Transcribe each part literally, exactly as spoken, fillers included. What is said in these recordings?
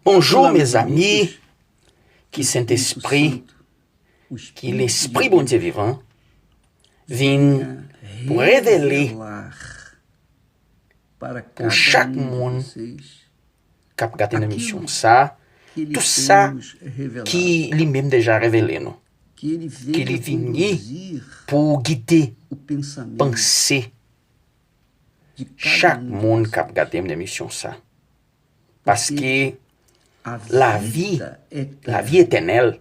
Bonjou, mezanmi. Ki Sentespri, ki Lespri Bondye vivan vin pou revele pou chak moun k ap gade nan emisyon sa, tout sa ki li menm deja revele nou, ki li vini pou gide panse chak moun k ap gade m nan emisyon sa. Paske lavi, lavi etènèl,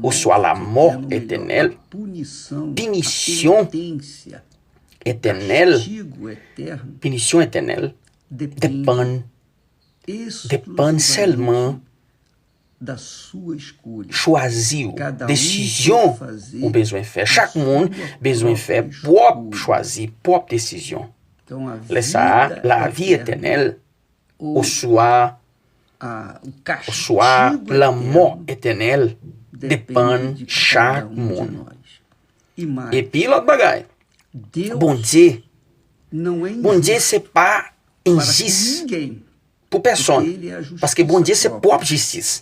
oswa lamò etènèl, pinisyon etènèl, pinisyon etènèl depann, depann sèlman chwazi w, desizyon ou bezwen fè. Chak moun bezwen fè pwòp chwazi, pwòp desizyon. Lè sa a, lavi etènèl, oswa, oswa lanmò etènèl, depann chak moun. Epi lòt bagay, Bondye, Bondye se pa enjis pou pèsonn, paske Bondye se pwòp jistis.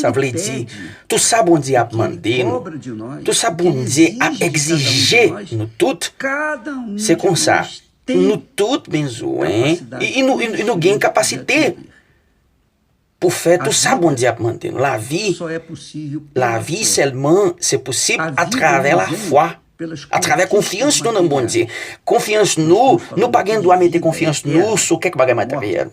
Sa vle di, tout sa Bondye ap mande nou, tout sa Bondye ap egzije nou tout, se konsa, nou tout bezwen, e, e nou, e nou gen kapasite pou fè tout sa Bondye ap mande nou. Lavi, lavi sèlman se posib atravè lafwa, atravè konfyans nou nan Bondye. Konfyans nou, nou pa gen dwa mete konfyans nou sou kèk bagay materyèl.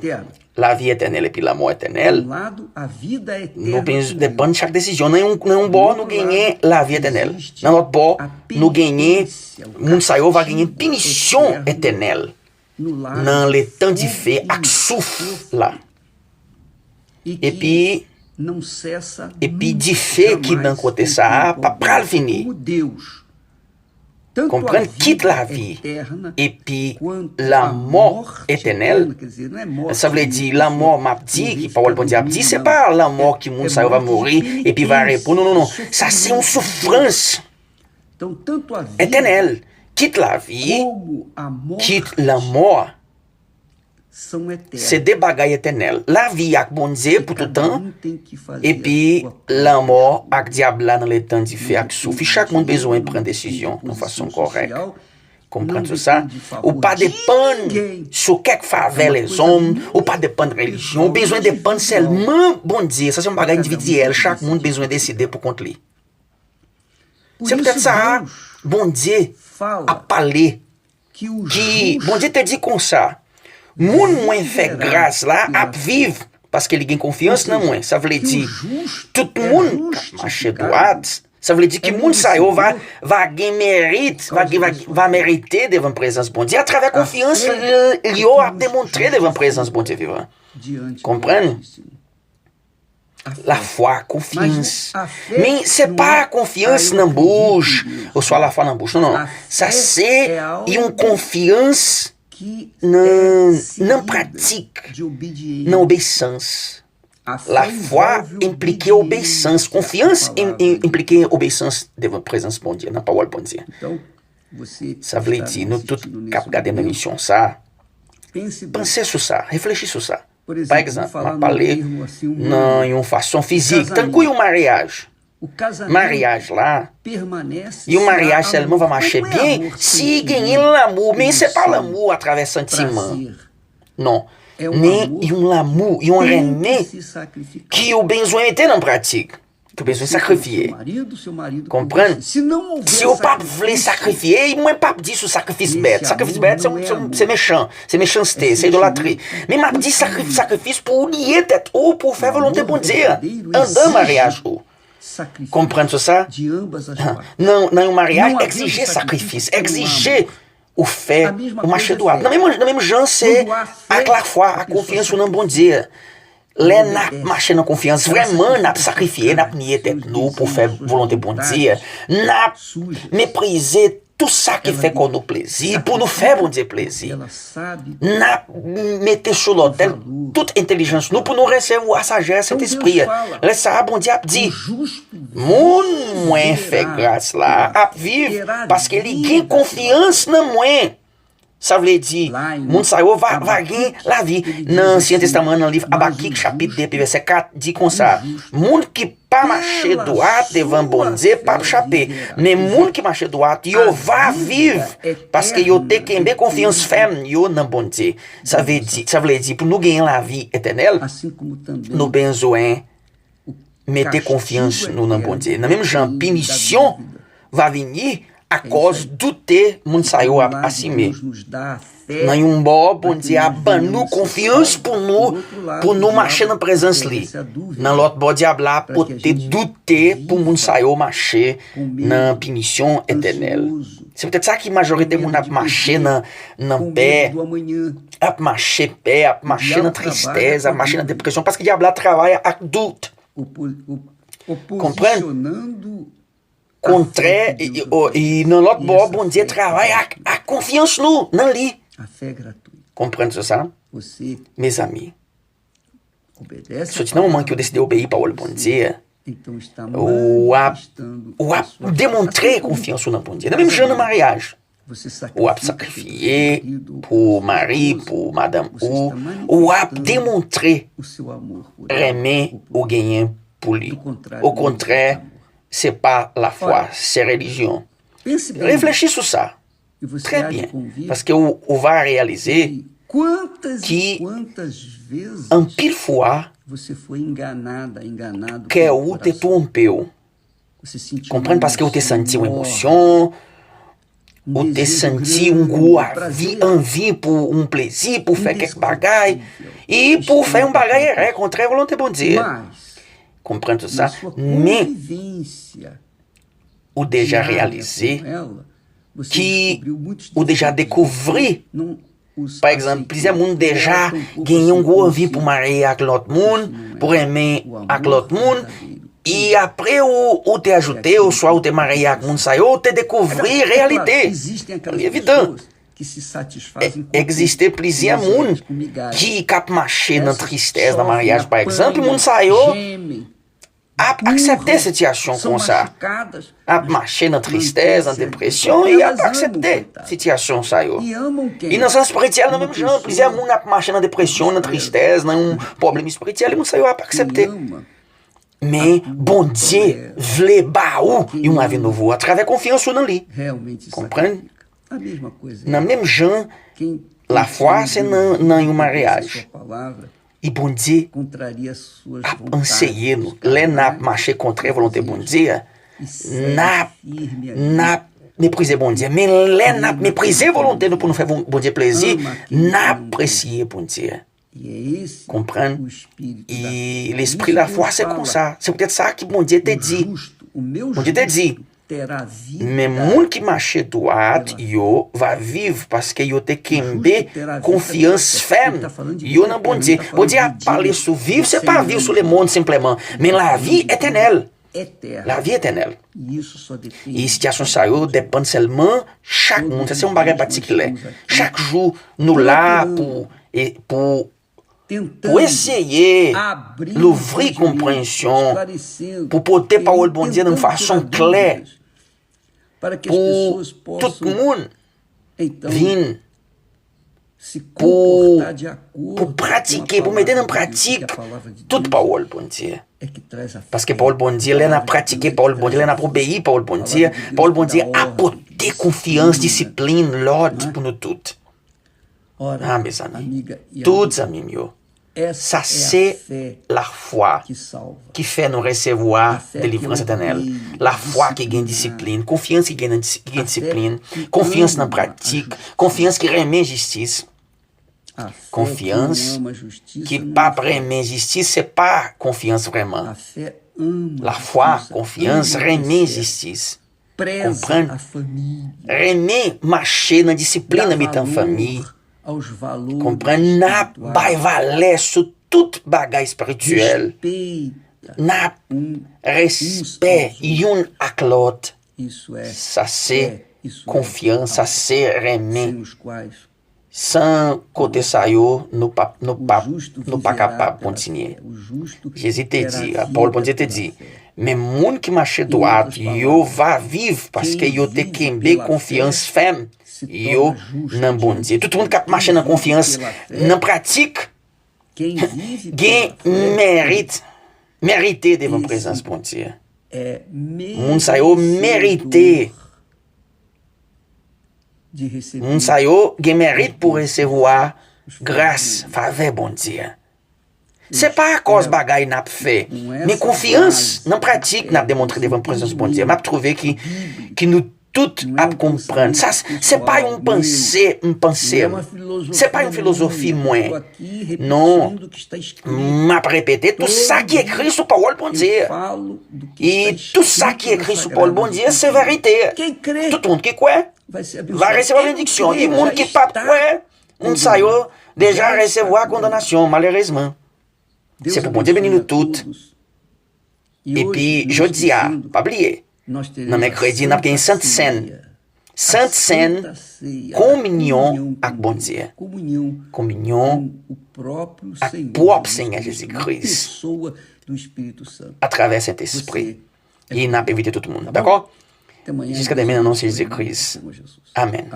Lavi etènèl epi lanmò etènèl, nou bezwen depann chak desizyon. Nan yon, nan yon bò, nou genyen lavi etènèl. Nan lòt bò, nou genyen, moun sa yo va genyen pinisyon etènèl nan letan dife ak souf la. Epi, epi dife ki nan kote sa a pa pral fini. Konprann, kit lavi epi lanmò etènèl. Sa vle di, lanmò m ap di, ki pawòl Bondye ap di, se pa lanmò ki moun sa yo va mouri epi va repo. Non, non, non. Sa se yon soufrans etènèl. Kit lavi, kit lanmò. Se de bagay etènèl. Lavi ak Bondye pou tout tan, epi lanmò ak dyab la nan letan dife ak souf. Chak moun bezwen pran desizyon yon fason kòrèk. Konprann sou sa? Ou pa depann sou kèk favè lèzòm, ou pa depann relijyon, ou bezwen depann sèlman Bondye. Sa se yon bagay endividyèl, chak moun bezwen deside pou kont li. Se poutèt sa, Bondye ap pale, ki Bondye te di konsa, moun mwen fè gras la ap viv, paske li gen konfyans nan mwen. Sa vle di, tout moun k ap mache dwat, sa vle di ki moun sa yo va, va gen merit, va, va, va merite devan prezans Bondye atravè konfyans yo ap demontre devan prezans Bondye vivan. Konprann? Lafwa, konfyans. Men se pa konfyans nan bouch, oswa lafwa nan bouch. Non, non. Sa se yon konfyans nan, nan pratik, nan obeyisans. Lafwa enplike obeyisans. Konfyans en-, en-, enplike obeyisans devan prezans Bondye, nan pawòl Bondye. Sa vle di, nou tout k ap gade nan emisyon sa, panse sou sa, reflechi sou sa. Pa egzanp, m ap pale nan yon fason fizik, tankou yon maryaj. Maryaj la, yon maryaj sèlman va mache byen si genyen lanmou, men se pa lanmou atravè santiman. Non. Men yon lanmou, yon renmen ki ou bezwen mete nan pratik. Ou bezwen sakrifye. Konprann? Si w p ap vle sakrifye, mwen p ap di sou sakrifis bèt. Sakrifis bèt, se, se, se mechan. Se mechanste, se idolatri. Men m ap di sakri-, sakrifis pou w liye tèt ou, pou w fè volonte Bondye anndan maryaj ou. Konprann sou sa? Nan, nan yon maryaj, egzije sakrifis, egzije ou fè, ou mache dwat. Nan menm, nan menm jan, se ak lafwa, ak konfyans ou nan Bondye. Lè n ap mache nan konfyans, vrèman, n ap sakrifye, n ap niye tèt nou pou fè volonte Bondye. N ap meprize tou sa ki fè kò nou plezi, pou nou fè Bondye plezi. N ap mete sou lotèl tout entèlijans nou pou nou resevwa sajès Sentespri a. Lè sa a, Bondye ap di, moun mwen fè gras la ap viv paske li gen konfyans nan mwen. Sa vle di, moun sa yo va, va gen lavi. Nan Ansyen Testaman, nan liv Abakik, chapit de, vèsè kat, di konsa, moun ki pa mache dwat devan Bondye p ap chape, men moun ki mache dwat, yo va viv, paske yo te kenbe konfyans fèm yo nan Bondye. Sa vle di, sa vle di, pou nou genyen lavi etènèl, nou bezwen mete konfyans nou nan Bondye. Nan menm jan pinisyon va vini akòz doute moun sa yo ap asime. Nan yon bò, Bondye ap ban nou konfyans pou nou, pou nou mache nan prezans li. Nan lòt bò, dyab la ap pote doute pou moun sa yo mache nan pinisyon etènèl. Se poutèt sa ki majorite moun ap mache nan, nan pè, ap mache pè, ap mache nan tristès, ap mache nan depresyon, paske dyab la travay ak dout. Konprann? Kontrè, e, e, o, e nan lòt bò, Bondye travay ak, ak konfyans nou nan li. Konprann sou sa? Mezanmi, soti nan moman ke w deside obeyi pawòl Bondye, w ap, w ap demontre konfyans ou nan Bondye. Nan menm jan nan maryaj, w ap sakrifye pou mari, pou madanm ou, w ap demontre renmen ou genyen pou li. Okontrè, se pa lafwa, se relijyon. Reflechi sou sa trè byen, paske ou, ou va reyalize ki anpil fwa kè ou te twonpe w. Konprann? Paske ou te santi yon emosyon, ou te santi yon gwo avi, anvi pou yon plezi, pou fè kèk bagay, e pou fè yon bagay erè, kontrè volonte Bondye. Konprann tout sa? Men, ou deja reyalize ki ou deja dekouvri. Pa egzanp, plizyè moun deja gen yon gwo anvi pou marye ak lòt moun, pou renmen ak lòt moun, e apre ou, ou te ajoute, oswa ou te marye ak moun sa yo, ou te dekouvri reyalite. Li evidan. E, egziste plizyè moun ki, k ap mache nan tristès nan maryaj, pa egzanp, moun sa yo ap aksepte sitiyasyon konsa. Ap mache nan tristès, nan depresyon, e ap aksepte sitiyasyon sa yo. E nan sans espirityèl, nan menm jan, plizyè moun ap mache nan depresyon, nan tristès, nan yon pwoblèm espirityèl, e moun sa yo ap aksepte. Men Bondye vle ba ou yon lavi nouvo atravè konfyans ou nan li. Konprann? Nan menm jan, lafwa se nan, nan yon maryaj. E Bondye ap anseye nou. Lè n ap mache kontrè volonte Bondye a, n ap, n ap meprize Bondye. Men lè n ap meprize volonte nou pou nou fè Bon-, Bondye plezi, n ap apresye Bondye. Konprann? E lespri lafwa se konsa. Se poutèt sa ki Bondye te di. Bondye te di, men moun ki mache dwat yo va viv paske yo te kenbe konfyans fèm yo nan Bondye. Bondye ap pale sou viv, se pa viv sou lemonn senpleman, men lavi etènèl. Lavi etènèl. E sitiyasyon sa yo depann sèlman chak moun. Sa se yon bagay patikilè. Chak jou, nou la pou, e, pou, pou eseye louvri konpreyansyon, pou pote pawòl Bondye nan yon fason klè, pou tout moun vin pou, pou pratike, pou mete nan pratik tout pawòl Bondye. Paske pawòl Bondye, lè n ap pratike pawòl Bondye, lè n ap obeyi pawòl Bondye, pawòl Bondye ap pote konfyans, disiplin, lòd pou nou tout. Ah, mezanmi, tout zanmi m yo, sa se lafwa ki fè nou resevwa delivrans etènèl. Lafwa ki gen disiplin, konfyans ki gen nan dis-, ki gen disiplin, konfyans nan pratik, konfyans ki renmen jistis. Konfyans ki p ap renmen jistis, se pa konfyans vrèman. Lafwa, konfyans, renmen jistis. Konprann? Renmen mache nan disiplin nan mitan fanmi. Konprann? N ap bay valè sou tout bagay espirityèl. N ap respè youn ak lòt. Sa se konfyans, sa se renmen. San kote sa yo, nou p ap, nou p ap, nou pa kapab kontinye. Jezi te di, pawòl Bondye te di, Men moun ki mache dwat, yo va viv paske yo te kenbe konfyans fèm yo nan Bondye. Tout moun k ap mache nan konfyans, nan pratik, gen merit, merite devan prezans Bondye. Moun sa yo merite. Moun sa yo gen merit pou resevwa gras, favè Bondye. Se pa akòz bagay n ap fè, men konfyans nan pratik n ap demontre devan prezans Bondye. M ap twouve ki, ki nou tout ap konprann. Sa, se pa yon panse m panse. Se pa yon filozofi mwen. Non. M ap repete tout sa ki ekri sou pawòl Bondye. E tout sa ki ekri sou pawòl Bondye, se verite. Tout moun ki kwè va resevwa benediksyon. E moun ki p ap kwè, moun sa yo deja resevwa kondanasyon, malerezman. Se pou Bondye beni nou tout. Epi, jodi a, pa bliye, nan mèkredi, n ap gen Sent Sèn. Sent Sèn, kominyon ak Bondye. Kominyon ak pwòp Senyè Jezi Kris atravè Sentespri. E n ap envite tout moun, dakò? Jiska demen, nan non Jezi Kris. Amèn.